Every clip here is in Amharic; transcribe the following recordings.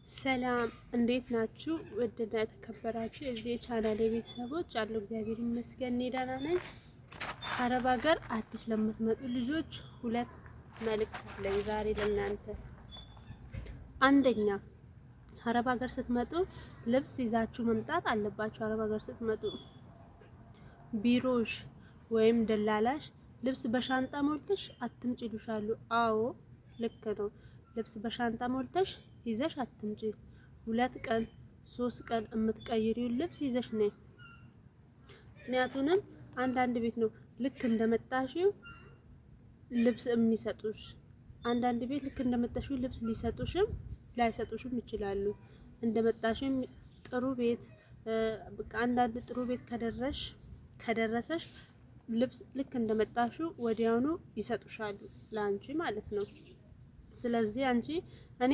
ሰላም እንዴት ናችሁ? ውድና የተከበራችሁ የዚህ የቻናል ቤተሰቦች አሉ። እግዚአብሔር ይመስገን እኔ ደህና ነኝ። ከአረብ ሀገር አዲስ ለምትመጡ ልጆች ሁለት መልእክት አለኝ ዛሬ ለእናንተ። አንደኛ፣ አረብ ሀገር ስትመጡ ልብስ ይዛችሁ መምጣት አለባችሁ። አረብ ሀገር ስትመጡ ቢሮሽ ወይም ደላላሽ ልብስ በሻንጣ ሞልተሽ አትምጪ ይሉሻሉ። አዎ ልክ ነው። ልብስ በሻንጣ ሞልተሽ ይዘሽ አትምጪ። 2 ቀን 3 ቀን የምትቀይሪውን ልብስ ይዘሽ ነይ። ምክንያቱንም አንዳንድ ቤት ነው ልክ እንደመጣሽው ልብስ የሚሰጡሽ። አንዳንድ ቤት ልክ እንደመጣሽው ልብስ ሊሰጡሽም ላይሰጡሽም ይችላሉ። እንደመጣሽም ጥሩ ቤት፣ አንዳንድ ጥሩ ቤት ከደረሰሽ ልብስ ልክ እንደመጣሽው ወዲያውኑ ይሰጡሻሉ ለአንቺ ማለት ነው። ስለዚህ አንቺ፣ እኔ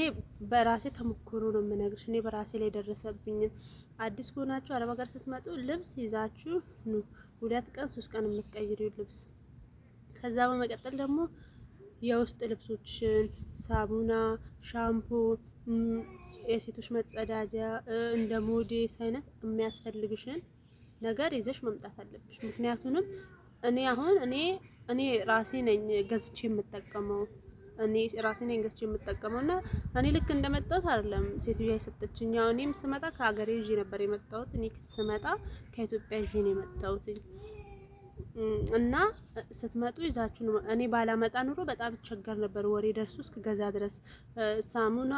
በራሴ ተሞክሮ ነው የምነግርሽ። እኔ በራሴ ላይ ደረሰብኝን። አዲስ ከሆናችሁ አረብ ሀገር ስትመጡ ልብስ ይዛችሁ ኑ። 2 ቀን 3 ቀን የምትቀይሪው ልብስ። ከዛ በመቀጠል ደግሞ የውስጥ ልብሶችን፣ ሳሙና፣ ሻምፖ፣ የሴቶች መጸዳጃ፣ እንደ ሞዴስ አይነት የሚያስፈልግሽን ነገር ይዘሽ መምጣት አለብሽ። ምክንያቱንም እኔ አሁን እኔ ራሴ ነኝ ገዝቼ የምጠቀመው፣ እኔ ራሴ ነኝ ገዝቼ የምጠቀመው። እና እኔ ልክ እንደመጣሁት አይደለም ሴትዮዋ የሰጠችኝ። ያው እኔም ስመጣ ከሀገሬ ይዤ ነበር የመጣሁት። እኔ ስመጣ ከኢትዮጵያ ይዤ ነው የመጣሁት። እና ስትመጡ ይዛችሁ ነው። እኔ ባላመጣ ኑሮ በጣም ይቸገር ነበር፣ ወሬ ደርሶ እስክገዛ ድረስ። ሳሙና፣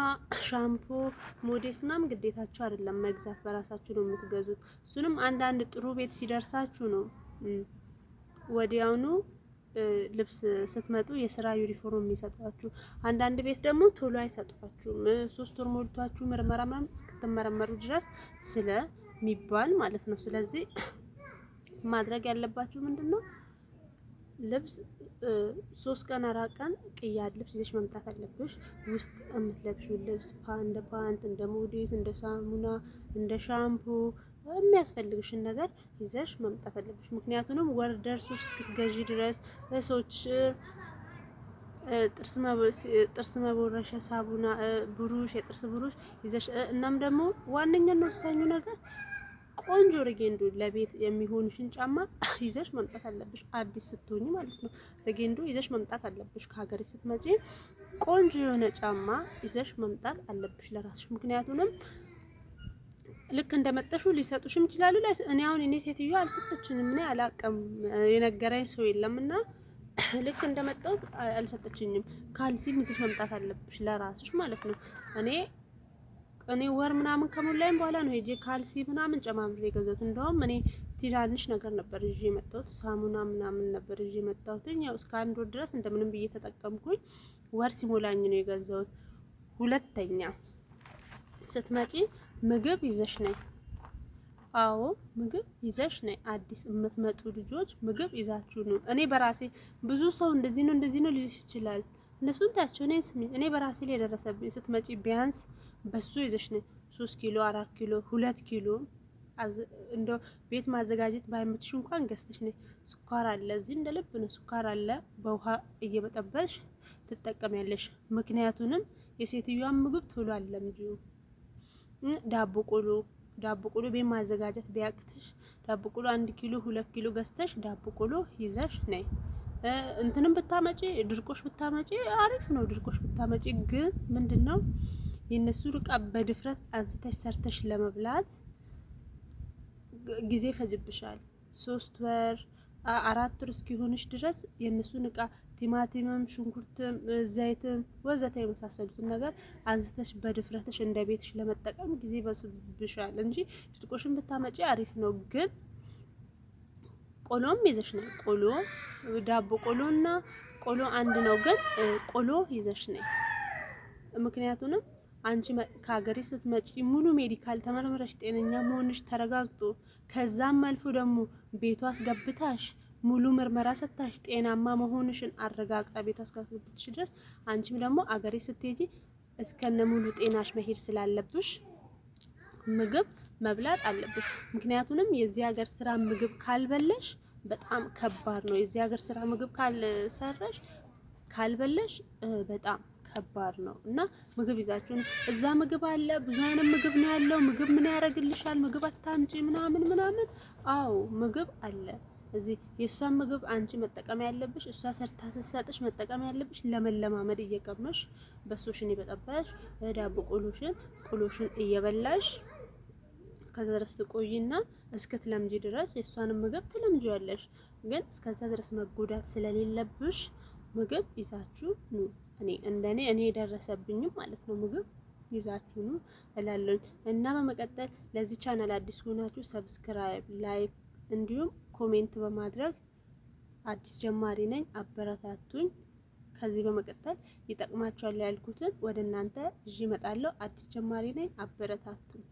ሻምፖ፣ ሞዴስ ምናምን ግዴታችሁ አይደለም መግዛት፣ በራሳችሁ ነው የምትገዙት። እሱንም አንዳንድ ጥሩ ቤት ሲደርሳችሁ ነው ወዲያውኑ ልብስ ስትመጡ የስራ ዩኒፎርም የሚሰጧችሁ። አንዳንድ ቤት ደግሞ ቶሎ አይሰጧችሁም። 3 ወር ሞልቷችሁ ምርመራ ምናምን እስክትመረመሩ ድረስ ስለሚባል ማለት ነው። ስለዚህ ማድረግ ያለባችሁ ምንድን ነው? ልብስ 3 ቀን 4 ቀን ቅያድ ልብስ ይዘሽ መምጣት አለብሽ። ውስጥ የምትለብሺው ልብስ እንደ ፓንት፣ እንደ ሞዴስ፣ እንደ ሳሙና፣ እንደ ሻምፖ የሚያስፈልግሽን ነገር ይዘሽ መምጣት አለብሽ። ምክንያቱንም ወር ደርሶሽ እስክትገዢ ድረስ ሰዎች ጥርስ መቦረሻ፣ ሳቡና፣ ብሩሽ፣ የጥርስ ብሩሽ ይዘሽ፣ እናም ደግሞ ዋነኛና ወሳኙ ነገር ቆንጆ ርጌንዶ ለቤት የሚሆንሽን ጫማ ይዘሽ መምጣት አለብሽ። አዲስ ስትሆኝ ማለት ነው። ርጌንዶ ይዘሽ መምጣት አለብሽ። ከሀገሬ ስትመጪ ቆንጆ የሆነ ጫማ ይዘሽ መምጣት አለብሽ ለራስሽ። ምክንያቱንም ልክ እንደመጠሹ ሊሰጡሽም ይችላሉ። እኔ አሁን እኔ ሴትዮ አልሰጠችኝም። እኔ አላቅም፣ የነገረኝ ሰው የለም እና ልክ እንደመጣሁት አልሰጠችኝም። ካልሲም ይዘሽ መምጣት አለብሽ ለራስሽ ማለት ነው። እኔ ወር ምናምን ከሞላኝ በኋላ ነው ሄጄ ካልሲ ምናምን ጨማምሬ የገዛሁት። እንደውም እኔ ትናንሽ ነገር ነበር ይዤ የመጣሁት፣ ሳሙና ምናምን ነበር ይዤ የመጣሁት። ያው እስከ አንድ ወር ድረስ እንደምንም ብዬ ተጠቀምኩኝ። ወር ሲሞላኝ ነው የገዛሁት። ሁለተኛ፣ ስትመጪ ምግብ ይዘሽ ነይ። አዎ ምግብ ይዘሽ ነይ። አዲስ የምትመጡ ልጆች ምግብ ይዛችሁ ነው። እኔ በራሴ፣ ብዙ ሰው እንደዚህ ነው እንደዚህ ነው ሊልሽ ይችላል። እነሱን ታቸው፣ እኔን ስሚኝ። እኔ በራሴ ላይ የደረሰብኝ፣ ስትመጪ ቢያንስ በሱ ይዘሽ ነይ። 3 ኪሎ፣ 4 ኪሎ፣ 2 ኪሎ፣ እንደ ቤት ማዘጋጀት ባይመችሽ እንኳን ገዝተሽ ነይ። ስኳር አለ እዚህ እንደ ልብ ነው። ስኳር አለ፣ በውሃ እየበጠበሽ ትጠቀሚያለሽ። ምክንያቱንም የሴትዮዋን ምግብ ቶሎ አለምጂው። ዳቦ ቆሎ፣ ዳቦ ቆሎ ቤት ማዘጋጀት ቢያቅትሽ ዳቦ ቆሎ 1 ኪሎ 2 ኪሎ ገዝተሽ ዳቦ ቆሎ ይዘሽ ነይ። እንትንም ብታመጪ፣ ድርቆሽ ብታመጪ አሪፍ ነው። ድርቆሽ ብታመጪ ግን ምንድነው፣ የእነሱ እቃ በድፍረት አንስተሽ ሰርተሽ ለመብላት ጊዜ ፈጅብሻል። 3 ወር 4 ወር እስኪሆንሽ ድረስ የእነሱን እቃ ቲማቲምም፣ ሽንኩርትም፣ ዘይትም ወዘተ የመሳሰሉትን ነገር አንስተሽ በድፍረትሽ እንደ ቤትሽ ለመጠቀም ጊዜ ይወስድብሻል እንጂ ድርቆሽን ብታመጪ አሪፍ ነው። ግን ቆሎም ይዘሽ ነይ። ቆሎ፣ ዳቦ ቆሎና ቆሎ አንድ ነው፣ ግን ቆሎ ይዘሽ ነይ። ምክንያቱንም አንቺ ከሀገሬ ስትመጪ ሙሉ medical ተመርምረሽ ጤነኛ መሆንሽ ተረጋግጦ፣ ከዛም አልፎ ደግሞ ቤቷ አስገብታሽ ሙሉ ምርመራ ሰጥታሽ ጤናማ መሆንሽን አረጋግጣ ቤቷ እስካስገብትሽ ድረስ፣ አንቺም ደግሞ አገሬ ስትሄጂ እስከነ ሙሉ ጤናሽ መሄድ ስላለብሽ ምግብ መብላት አለብሽ። ምክንያቱንም የዚህ ሀገር ስራ ምግብ ካልበለሽ በጣም ከባድ ነው። የዚህ ሀገር ስራ ምግብ ካልሰራሽ ካልበለሽ በጣም ከባድ ነው እና ምግብ ይዛችሁ እዛ ምግብ አለ፣ ብዙ አይነት ምግብ ነው ያለው። ምግብ ምን ያደርግልሻል? ምግብ አታምጪ ምናምን ምናምን። አዎ ምግብ አለ እዚህ። የእሷን ምግብ አንቺ መጠቀም ያለብሽ፣ እሷ ሰርታ ስትሰጥሽ መጠቀም ያለብሽ ለመለማመድ እየቀመሽ፣ በሶሽን እየበጠበሽ፣ ዳቦ ቆሎሽን ቆሎሽን እየበላሽ እስከዛ ድረስ ትቆይና እስክትለምጂ ድረስ የእሷንም ምግብ ትለምጂዋለሽ። ግን እስከዛ ድረስ መጎዳት ስለሌለብሽ ምግብ ይዛችሁ ኑ። እኔ እንደኔ እኔ የደረሰብኝም ማለት ነው፣ ምግብ ይዛችሁ ኑ እላለሁኝ። እና በመቀጠል ለዚህ ቻናል አዲስ ሆናችሁ subscribe፣ like እንዲሁም comment በማድረግ አዲስ ጀማሪ ነኝ፣ አበረታቱኝ። ከዚህ በመቀጠል ይጠቅማችኋል ያልኩትን ወደ እናንተ ይዤ እመጣለሁ። አዲስ ጀማሪ ነኝ፣ አበረታቱኝ።